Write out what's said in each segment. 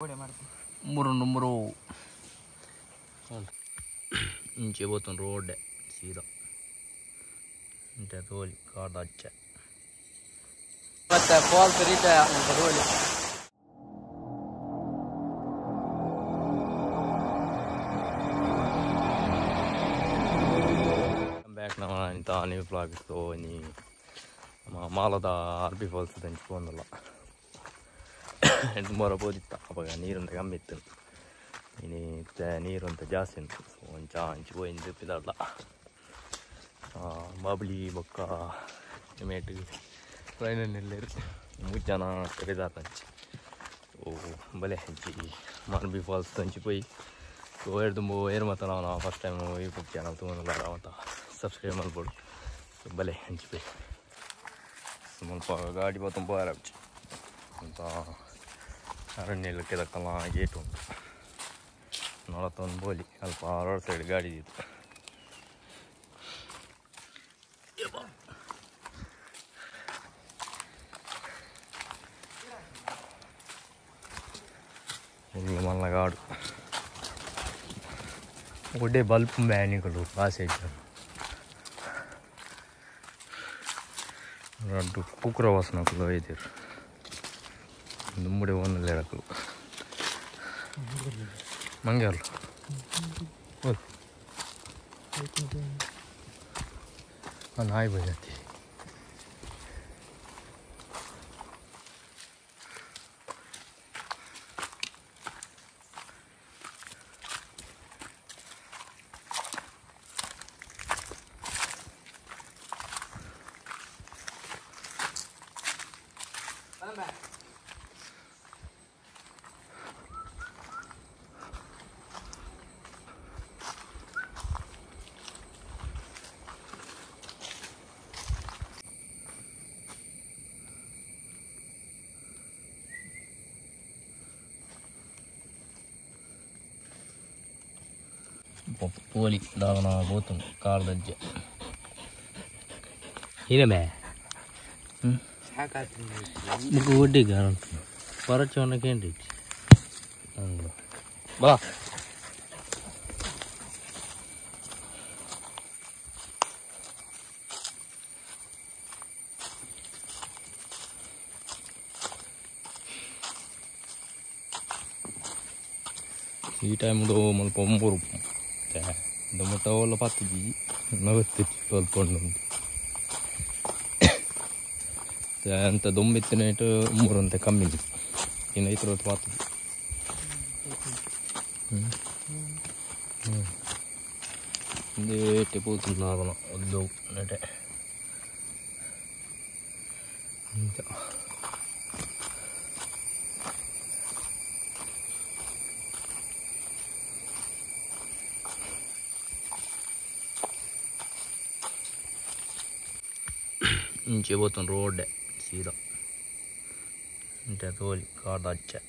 ಮುರು ಇಂಚೆ ಬೋತನ್ road ಸೀದಾ ಇಂಚೆ ತೋಲಿ ಕಾಡ್ ಅಚ್ಚೆ ಮತ್ತೆ ಫಾಲ್ಸ್ ರೀಚ್ ರೋಡ್. ಬ್ಯಾಕ್ ನಮ್ಮ ನ್ಯೂ ಬ್ಲಾಗ್. ಸೊ ನೀ ಮಾಲದ ಆರ್ ಬಿ ಫಾಲ್ಸ್ ದಂಚಿಪೋಂದಲ್ಲ ಮರ ಪೋದಿತ್ತ ಅವಾಗ ನೀರಂತ ಕಮ್ಮಿ ಇತ್ತು, ಇನಿ ನೀರು ಅಂತ ಜಾಸ್ತಿ ಉಂಟು. ಸೊ ಒಂಚ ಅಂಚು ಪೋಯಿಂದು ಪಿದಾಡ್ಲ ಬಬ್ಲಿ ಬೊಕ್ಕ ಮೇಟ್ ಟ್ರೈನಲ್ಲೆರು ಮೂರು ಜನ ಪಿದಾಡ್ಲಂಚಿ. ಓ ಬಲೆ ಅಂಚಿ ಮಾರ್ಬಿ ಫಾಲ್ಸ್ ಅಂಚಿ ಪೋಯಿ. ಸೊ ಏರ್ದುಂಬು ಏರು ಮಾತ ನಾನು ಫಸ್ಟ್ ಟೈಮ್ ಯೂಟ್ಯೂಬ್ ಚಾನಲ್ ತಗೊಂಡು ಮತ್ತ ಸಬ್ಸ್ಕ್ರೈಬ್ ಮಾಡ್ಬೋದು. ಸೊ ಬಲೆ ಅಂಚಿ ಪೋಯಿ. ಸ್ವಲ್ಪ ಗಾಡಿ ಬತ್ತಂಬ ಆರಂಭಿಸಿ ಅಂತ ಅರಣ್ಯ ಇಲ್ಲಕ್ಕೆ ಗೇಟ್ ಉಂಟು ನೋಡತ್ತೊಂದು ಬೋಲಿ ಅಲ್ಪ ರೋಡ್ ಸೈಡ್ ಗಾಡಿ ಇತ್ತು. ಮಲ್ಲ ಗಾಡು ಒಡ್ಡೆ ಬಲ್ಪ್ ಬ್ಯಾನಿಗಳು ಪಾಸೇಜ್ ರಡ್ಡು ಕುಕ್ಕುರ ವಾಸನಕುಲು ಒಯ್ದಿರು ದುಂಬುಡೆ ಒಂದಲ್ಲ ಹೇಳಕ್ಕಲು ಮಂಗ್ಯಾಲು ಓಲ್ ನಾಯಿ ಬೈತಿ. ಪೋಲಿ ದಾವನ ಗೋತುಂಡು ಕಾರ್ದಜ್ಜೆ ಇರಮೆ ಮುಖ ಒಡ್ಡಿ ಗಾರಂಟು ಪರಚೋನ ಕೇಂದ್ರಿ ಬಾ. ಈ ಟೈಮ್ ಮಲ್ಪ ಒಂಬೂರು ದೊಮ್ಮಟ ಪತ್ತಿಜಿ ನಗತ್ತಿ ಸ್ವಲ್ಪ ಉಂಟು ಅಂತ ದೊಂಬೆತ್ತಿನ ಮೂರಂತೆ ಕಮ್ಮಿ ಇನ್ನು ಐತರ ಹೊತ್ತು ಪಾತುಜಿ. ಒಂದೇ ಪೋತುಂಡು ಒಂದು ನೆಟೆ ಅಂಚ. ಇಂಚೆ ಬೋತನ್ ರೋಡ್ ಸೀದಾ ಇಂಚೆ ತೋಲಿ ಕಾಡ್ ಅಚ್ಚೆ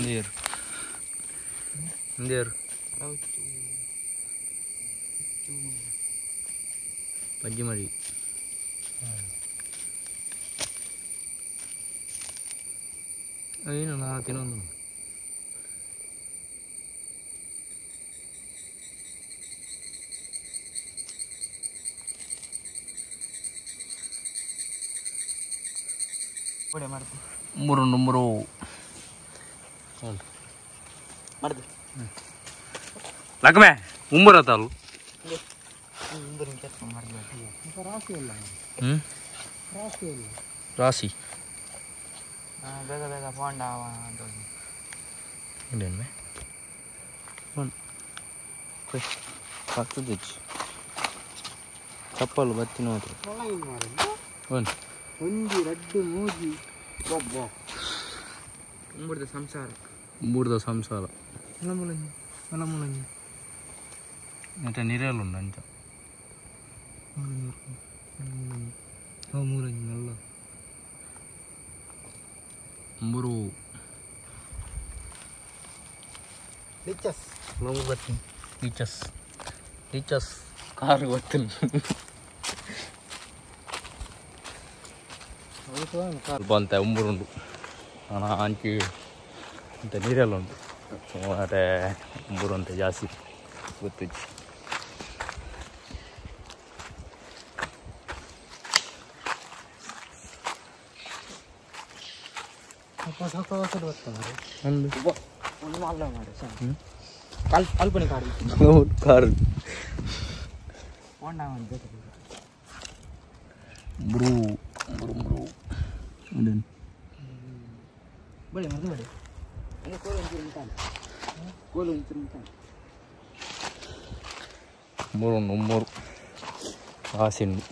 ನೀರು ನೀರು ಪಜ್ಜಿ ಮಡಿ ಏನು ನಾ ತಿನ್ನೊಂದು ಮೂರು ಮೂರು ಲಕ್ಮೆ ಉಂಬರ ತಾಲು ರಾಶಿ ಬೇಗ ಬೇಗ ಪೋಂಡ ಚಪ್ಪಲು ಬತ್ತಿನ ಒಂಜಿ ರಡ್ಡು ಮೂಜಿ ಉಂಬುರ್ದ ಸಂಸಾರ ಉಂಬುರ್ದ ಸಂಸಾರ ಮತ್ತೆ ನೀರೆಲ್ಲ ಅಂಚ ಮೂರಂಜಿ ಮಲ್ಲ ಮೂರು. Teachers teachers teachers car ಗೊತ್ತಿಲ್ಲ ಬಂತೆ ಉಂಬುರುಂಡು ನಾನು ಅಂಚಿ ಅಂತ ನೀರೆಲ್ಲ ಉಂಟು ಅದೇ ಉಂಬುರು ಅಂತ ಜಾಸ್ತಿ ಗೊತ್ತಿಜ್ಜಿ. ಕಾರು ಬ್ರೂ ಬ್ರೂ ಬ್ರೂ ಉಂಬುರು ಉಂಬುರು ಆಸಿಂಡು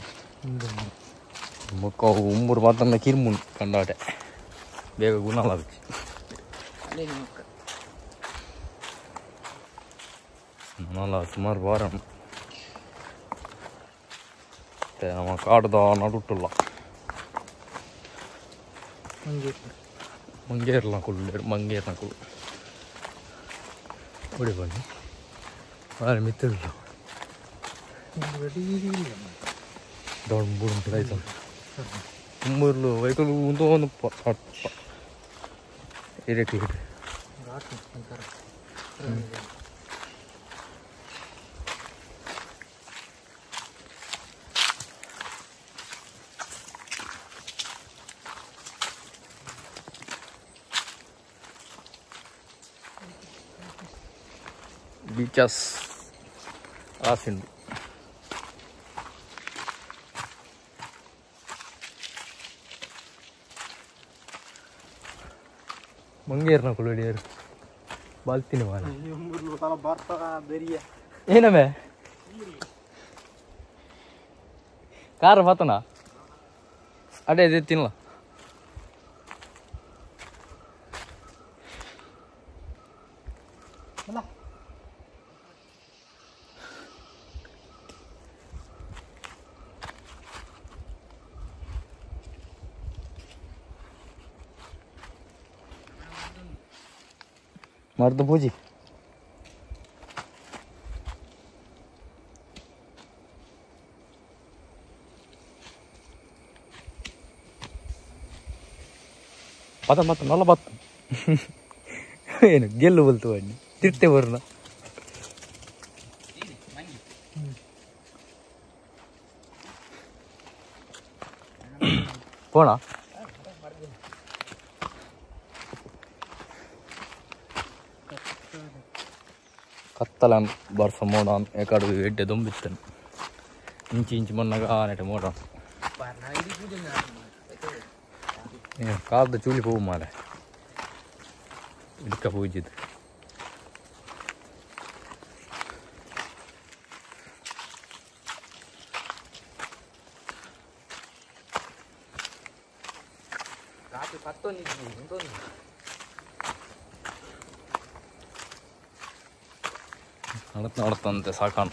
ಬೊಕ್ಕ ಉಂಬುರು ಮಾತ್ರ ಕಿರ್ಮುಂಡು ಕಂಡಾಟೆ ಬೇಗ ಗುಣಲ ನಲ್ಲ ಸುಮಾರು ವಾರ ನಮ್ಮ ಕಾಡ್ದ ನಡುಟ್ಟುಲ್ಲ ಮಂಗೇರ್ಲ ಕುಲ್ಲು ಮಂಗೇರ್ನ ಕುಲ್ಲು ಓಡಿ ಬನ್ನಿ ಬಾರಿ ಮಿತ್ತಿಲ್ಲ ದೊಡ್ಡ ಬುಡು ಆಯ್ತು ಉಮ್ಮರ್ಲು ವೈಕಲ್ ಒಂದು ಒಂದು ಪಟ್ಟ ಇರಕ್ಕೆ ಬೀಚಸ್ ಆಸಿಂಡು ಮಂಗೇರ್ನ ಕುಳ್ಳಿಯರು ಬಾಲ್ತೀನಿ ಮಾಲ ಏನಮ್ಮೆ ಕಾರ ಬಾತನ ಅದೇ ಅದೇ ತಿನ್ನಲ ಮರ್ದು ಪೂಜಿ ಪದ ಮತ್ತೆ ನಲ್ಲ ಬತ್ತ ಏನು ಗೆಲ್ಲು ಬಲ್ತು ಬನ್ನಿ ತಿರ್ತೆ ಬರ್ನ ಕೋಣ ಕತ್ತಲನ್ ಬರ್ಸ ಮೋಡಾನ್ ಏಕಾಡು ಎಡ್ಡೆ ದೊಂಬಿತ್ತನು ಇಂಚಿ ಇಂಚಿ ಮಣ್ಣಾಗ ಆನೆಟ ಮೋಡಾನ್ ಕಾರ್ದ ಚೂಲಿ ಹೋಗು ಮಾರೆ ಇಡ್ಕ ಪೂಜಿದ್ದು ನಡತ್ ನಡತ್ತಂತೆ ಸಾಕಾಣ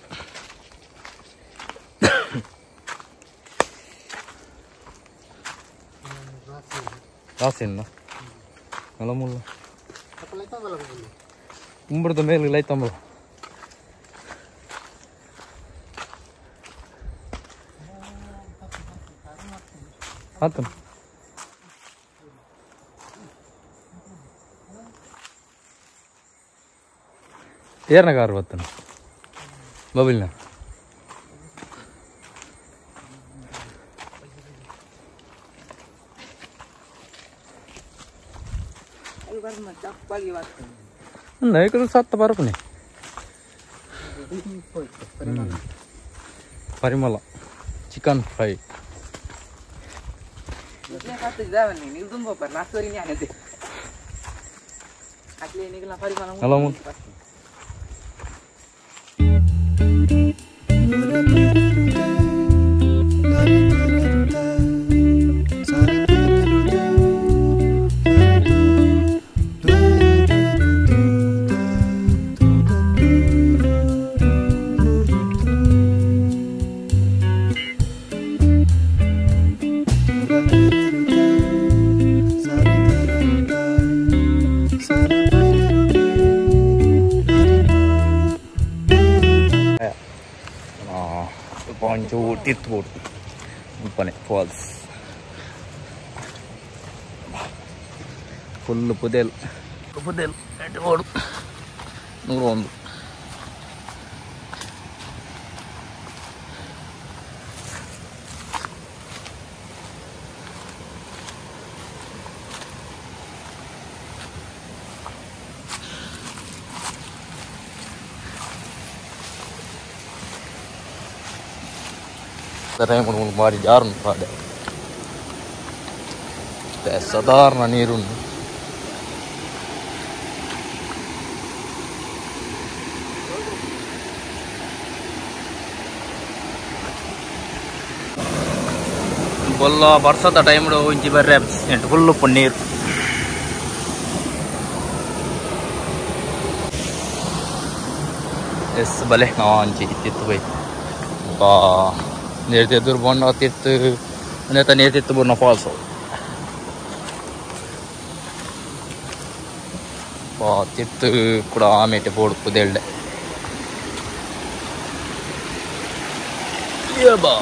ರಾಸಿನ ನಲಮುಲ್ಲ ಉಂಬರದ ಮೇಲೆ ಲೈತಂಬ ಆತನ ಏರ್ನ ಕಾರ್ ಬತ್ತನ ಬಬಿಲ್ನ ಸತ್ತ ಬರಪನೆ ಪರಿಮಳ ಚಿಕನ್ ಫ್ರೈ ಒಂಚೂರು ತಿರ್ತು ಬೋಡು ಮುಲ್ಪನೆ ಫಾಲ್ಸ್ ಫುಲ್ ಪುದೆಲ್ ಪುದೆಲ್ ಬೋಡು 101 ಬಾರಿ ಜಾರುಂಡು ಪಾಡೆ ಸಾಧಾರಣ ನೀರುಂಡು ಬೊಲ್ಲ ಬರ್ಸದ ಟೈಮ್ ಒಂಜಿ ಬರ್ರೆ ಫುಲ್ ಉಪ್ಪು ನೀರು ಎಸ್ ಬಲೆ ನಾವು ಅಂಚಿ ತಿತ್ತು ಬೈ ನೀರು ಎದುರು ಬೊಂಡ ತಿರ್ತು ನೇತ ನೀರು ತಿತ್ತು ಬೊಣ್ಣ ಫಾಲ್ಸ್ ತಿರ್ತು ಕೂಡ ಆಮೇಟೆ ಬೋಡು ಪುದೆಲ್ಡೆ ಬಾ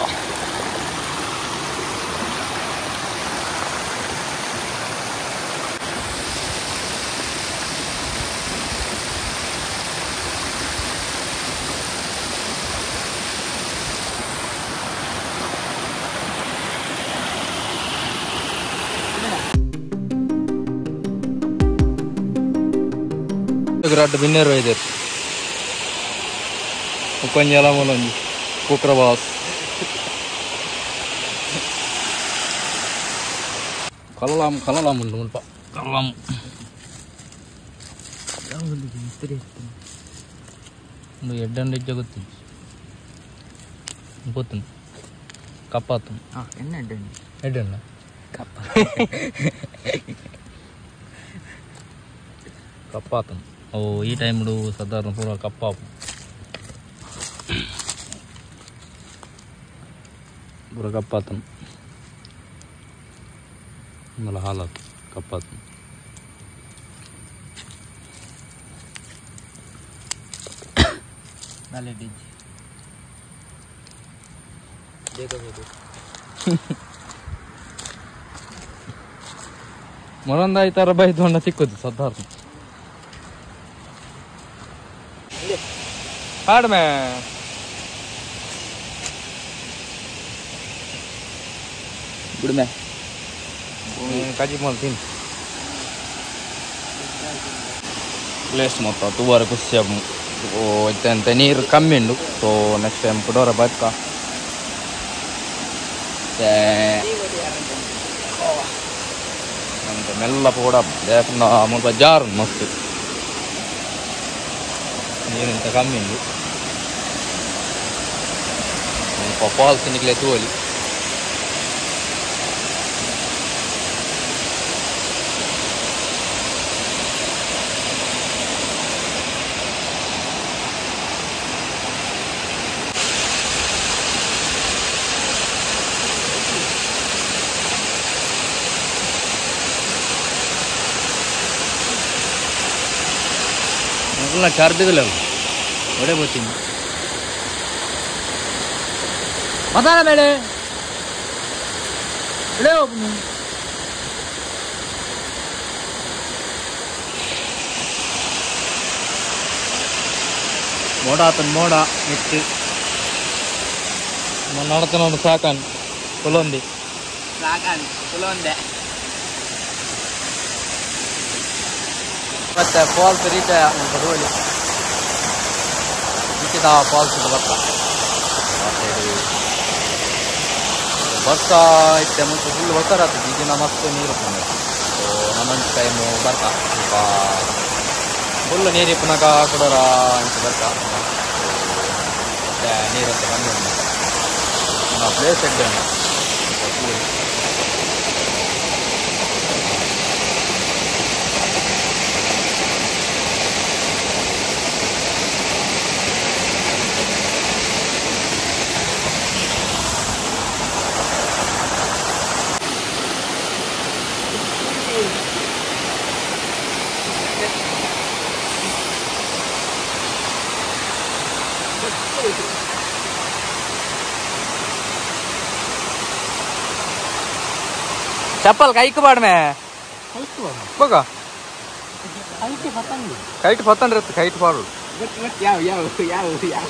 ರಡ್ಡ್ ಬಿನ್ನೆರ್ ಬೈದೆರ್ ಮುಕ್ಕೊಂಜಿ ಎಲಮೂಲೊಂಜಿ ಕುಕ್ರಬಾಸ್ ಕಲ್ಲಂ ಕಲ್ಲಂ ಉಂಡು ಮುಲ್ಪ ಕಲ್ಲಂ ಉಂದು ಎಡ್ಡಂಡ ಇಜ್ಜ ಗೊತ್ತಿಜ್ಜಿ ಗೊತ್ತುಂಡು ಕಪ್ಪಾತುಂಡು ಎನ್ನ ಎಡ್ಡಂಡು ಎಡ್ಡಂಡ ಕಪ್ಪ ಕಪ್ಪಾತುಂಡು ಓ ಈ ಟೈಮ್ ಸಾಧಾರಣ ಪೂರ ಕಪ್ಪಾಪು ಪೂರ ಕಪ್ಪಾತನು ಮಲ್ಲ ಹಾಲಾತು ಕಪ್ಪಾತನು ನಾಳೆ ಡಿಜ್ ಬೇಗ ಮೊರಂದಾಯ್ತಾರ ಬೈದು ಸಿಕ್ಕುದು ಸಾಧಾರಣ ಹಾಡ್ಮೆ ಬಿಡ್ಮೆ ಕಾಜಿ ಮಾಲ್ ತಿನ್ ಪ್ಲೇಸ್ ಮೊತ್ತ ತೂವಾರ ಖುಷಿ ಇತ್ತೆ ನೀರು ಕಮ್ಮಿ ಉಂಡು ಸೊ ನೆಕ್ಸ್ಟ್ ಟೈಮ್ ಕುಡೋರ ಬತ್ಕ ಮೆಲ್ಲ ಪೋಡ ಮುಲ್ಪ ಜಾರು ಮಸ್ತ್ ನೀರಿಂತ ಕಮ್ಮಿ ಉಂಡು ಮುಲ್ಪ ಫಾಲ್ಸ್ ನಿಕ್ಲೆ ತೂವಲಿ ಚಾರ್ಬಿದಲ್ಲ ಒಡೆ ಬೋತೀನಿ ಮತಾನ ಮೇಲೆ ಇಳೆ ಹೋಗ್ನು ಮೋಡ ಆತನ ಮೋಡ ಮಿತ್ತು ನಡತನ ಸಾಕಾನ್ ಕುಲೊಂದಿ ಸಾಕಾನ್ ಕುಲೊಂದೆ ಮತ್ತೆ ಫಾಲ್ಸ್ ರೀಚ್ ಬರುವಳಿ ಈಚಿದ ಫಾಲ್ಸ್ ಬರ್ತಾ ಬರ್ಸ ಇತ್ತೆ ಮುಂಚೆ ಫುಲ್ ಒಸರಾಗ್ತದೆ ಈಗಿನ ಮಸ್ತ್ ನೀರು ಸೊ ನನ್ನೊಂದು ಟೈಮು ಬರ್ತಾ ಸ್ವಲ್ಪ ಫುಲ್ ನೀರು ಇಪ್ಪನಾಗ ಕೊಡೋರ ಇಂಚ ಬರ್ತಾ ಮತ್ತೆ ನೀರಂತ ಕಮ್ಮಿ ಉಂಟು ನನ್ನ ಪ್ಲೇಸ್ ಎಡ್ಡೆ ಚಪ್ಪಲ್ ಕೈಕ್ ಪಾಡ್ಮೆ ಬೊಕ ಕೈಟ್ ಪತ್ತಂಡ್ರೆ ಕೈಟ್ ಪಾಡು ಯಾವ ಯಾವ ಯಾವ ಯಾವ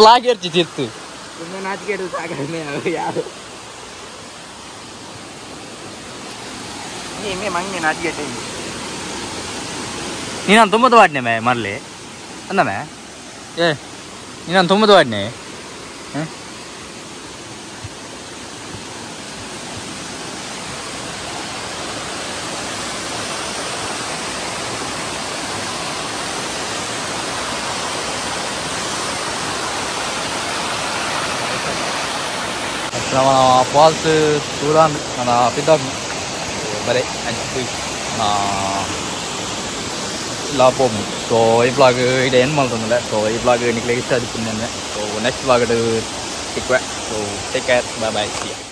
ಲಾಗೇರ್ಚಿ ತಿರ್ತು ನಾಚಿಕೆ ಯಾವ ಮಂಗೆ ನಾಚಿಕೆ. ನೀನು ತುಂಬದ ವಾಡ್ನೆ ಮೇ ಮರ್ಲಿ ಅಂದಮೆ ಏ ನೀನು ತುಂಬದ ವಾಡ್ನೆ. ಫಾಲ್ಸ್ ತೂರಾನ್ ನನ್ನ ಪಿದ್ದಾಗ್ ಬರೇ ಅಂಚಿ ಲಾಪೋಮು. ಸೊ ಈ ಬ್ಲಾಗ್ ಇಡೆ ಏನು ಮಲ್ತೊಂದಿಲ್ಲ. ಸೊ ಈ ಬ್ಲಾಗ್ ನಿಕ್ಲೆಗ್ ಇಷ್ಟ ಆದಿಪ್ಪುಂದು. ಸೊ ನೆಕ್ಸ್ಟ್ ಬ್ಲಾಗ್ ತಿಕ್ವೆ. So take care, bye bye, see.